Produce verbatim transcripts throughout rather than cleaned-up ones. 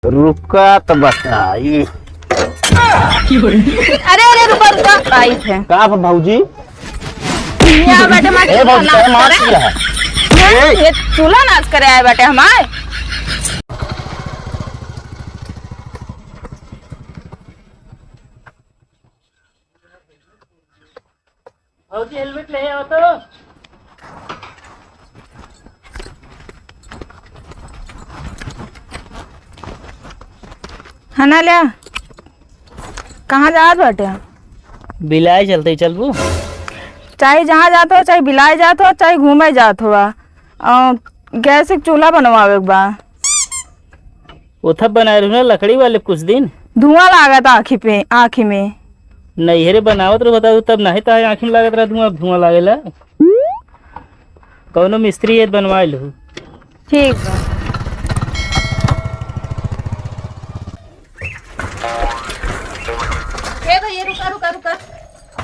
रुका त बताई। अरे, अरे, रुका, रुका, आई है। का बा भौजी? यहाँ बैठे, मार ए भौजी, चूल्हा काहे मार नाश करे। दिया है? हैं? ए! ये चूल्हा नाश करे आए बैठे हमारे। भौजी, हेलमेट ले आओ तो। हना ल्या, कहाँ जात बाटे? बिलाए चलते ही चलबू। चाहे जहाँ जात हो, चाहे बिलाए जात हो, चाहे घूमे जात हो, आ, गैस एक चूल्हा बनवावे के बा। ओथा बनाए रहू ना लकड़ी वाले कुछ दिन। धुआं लागत आँखी पे, आँखी में। नैहरे बनावत रहो, बताओ, तब नहीं ताहे आँखी में लागत रहा धुआं, धुआं लागेला। कौनो मिस्त्री है, बनवा लू। ठीक बा। ए भैया, रुका, रुका, रुका।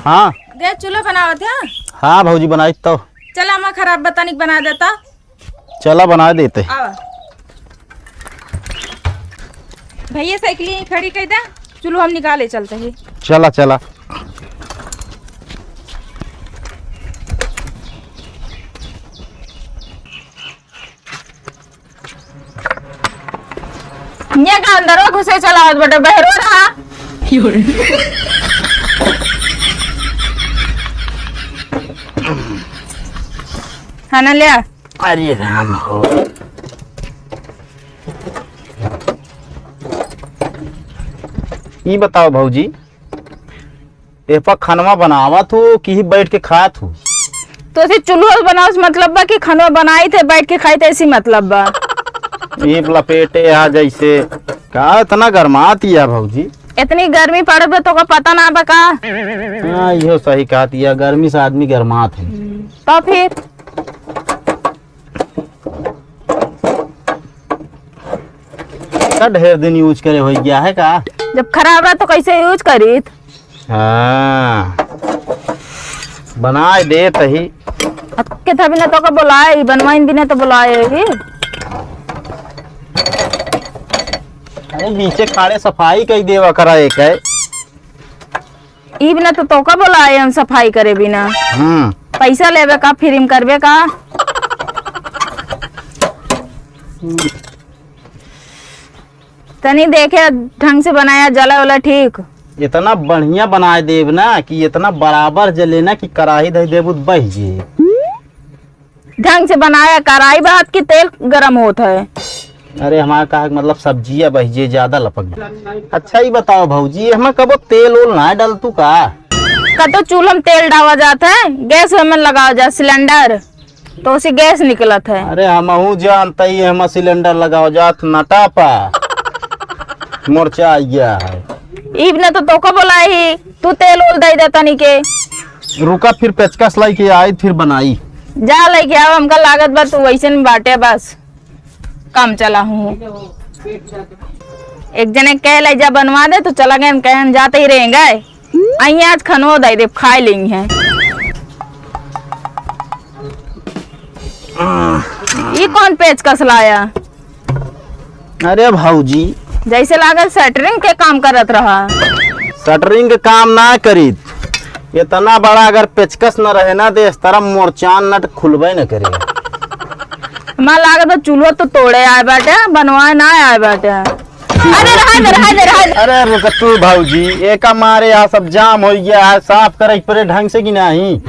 हाँ। गैस चूल्हा बनावत है? हाँ भौजी, बनाई तो। चला, हमार खराब बतानिक बना देता। चला, बना देते। आवा। भैया, साइकिल यहीं खड़ी कर दे, चूल्हा हम निकाले चलते ही। चला, चला। ये का अंदरवा घुसे चला आवत बाटे, बहरो रहा। हाँ ना, ले आ। अरे राम हो। ई बताओ भौजी, एह पर खनवा बनावत हो कि ही बैठ के खात हो? तो ऐसे चूल्हो बनावे से मतलब बा कि खनवा बनाई थे, बैठ के खाई थे, ऐसी मतलब बा। ईप लपेटे हा जैसे। का इतना गरमात या भौजी? इतनी गर्मी पड़त बा, तोका पता ना बा का? हाँ, इहो सही कहत या, गर्मी से आदमी गरमात है। तो फिर? का ढेर दिन यूज करे होइ गया है का? जब खराब रहा तो कैसे यूज करीत? हाँ, बनाए देत ही। अतके था बिना तोका बोलाए ही, बनवाइन बिना तो बोलाए ही। अरे बीचे खाड़े सफाई कई देवा करा एक है। ई बिना तो तोका बोलाए हम सफाई करे बिना। हम्म। पैसा लेबे का, फ्री में करबे का? तनी देखे ढंग से बनाया, जला वाला ठीक। इतना बढ़िया बनाए देब ना कि इतना बराबर जले ना कि कराही धइ देबू त बहि जे। ढंग से बनाया, कराही बात की तेल गरम होत है। अरे हमार कहा के मतलब सब्जिया बहि जे ज्यादा लपक जाए। अच्छा ई बताओ भौजी, एहमा कबो तेल ओल ना डलतू का? कतो चूल्हा में तेल डावा जात है, गैस में लगावा जात सिलेंडर। तो उसे गैस निकलत है। अरे हमहू जानत ही, एहमा सिलेंडर लगावा जात नटा पा। मोर्चा आ गया है। ई बिना तो तोका बोलाए ही, तू तेल ओल दे दे तनी के। रुका फिर पेचकस लाई के आई, फिर बनाई। जा लेके आवा, हमका लागत बा तू वैसे में बाटे बस। काम चला हूँ। एक जने कह ले जा बनवा दे, तो चला गए, हम कहे हम जाते ही रहेंगे। आई आज खनो दे दे, खाए लेंगे हैं। ये कौन पेचकस लाया? अरे भौजी। जैसे लागत शटरिंग के काम करत रहा। शटरिंग के काम ना करीत। इतना बड़ा अगर पेचकस न रहे ना, तो इस तरह मोरचान नट खुलबे न करे। हमार लागत बा चूल्हो तो तोड़े आए बाटे, बनवाए ना आए बाटे। अरे रहा दे, रहा दे, रहा दे। अरे रुक तू भौजी, एका मारे यहाँ सब जाम हो गया है, साफ करे पड़े ढंग से कि नहीं?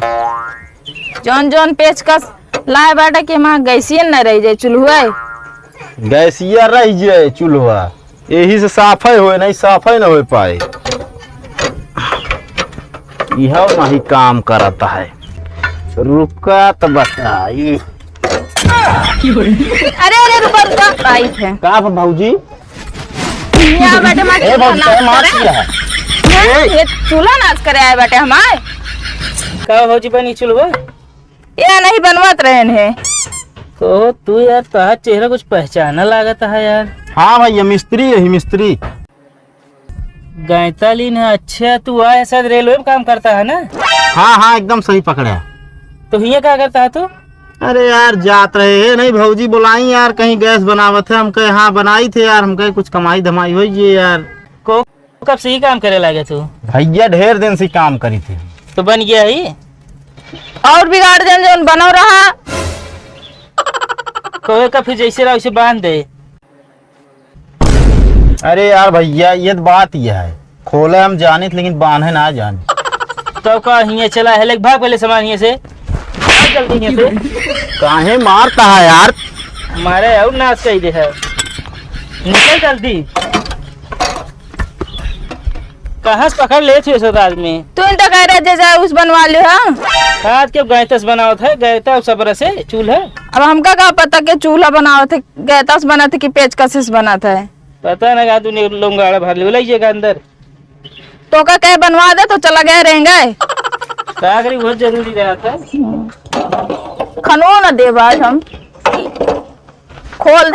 जौन जौन पेचकस लाए बाटे कि हमार गैसियन न रह जाए चूल्हुआ। गैसिया रह जाए चूल्हुआ, यही से साफे होए, नहीं साफे न हो पाए। यह नहीं काम करता है। रुका तो बताई। अरे, अरे, रुका, रुका, पाइप है। का बा भौजी? यहाँ बैठे मार ए भौजी, चूल्हा नाश करे। हैं? ए! ये चूल्हा नाश करे आए बैठे हमारे। का भौजी बनी चूल्हा? ये नहीं बनवत रहन है। कहो तू यार, तोहार चेहरा कुछ पहचाना लागत है यार। हाँ भैया, मिस्त्री यही मिस्त्री। गैतालीन है, अच्छा तू आए शायद रेलवे में काम करता है ना? हाँ, हाँ, एकदम सही पकड़ा। तो हियाँ का करता है तू? अरे यार, जात रहे हैं, नहीं भौजी बुलाई यार, कहीं गैस बनावत है, हम कहे हाँ बनाई थे यार, हम कहे कुछ कमाई धमाई होई ये यार। को कब से ही काम करे लागे तू? भैया ढेर दिन से काम करी थे। तो बन गया ही। और बिगाड़ देन जौन बनो रहा। कोहे का फिर जैसे रहा वैसे बांध दे। अरे यार भैया, ये तो बात ही है, खोले हम जानित लेकिन बांधे ना जानित। तो का हिये चला है, लेके भाग पहले सामान हिये से, भाग जल्दी हिये से। काहे मारता है यार? मारे और नाश कई दे है, निकल जल्दी। कहाँ से पकड़ ले थे सब आदमी? तू ही तो कह रहे जे जाए उस बनवा ले, हाँ? आज के गैतस बनावत है, गैता सब रसे चूल्हा। अब हमका का पता के चूल्हा बनावत है, गैतस बनत है कि पेचकस से बनत है? पता ना का तूने लोंगाड़ा भर ले, बोला ये का अंदर। तो का कहे बनवा दे तो चला गया रहेंगे। का करी, बहुत जरूरी रहा था। खनो न देब आज हम। खोल दे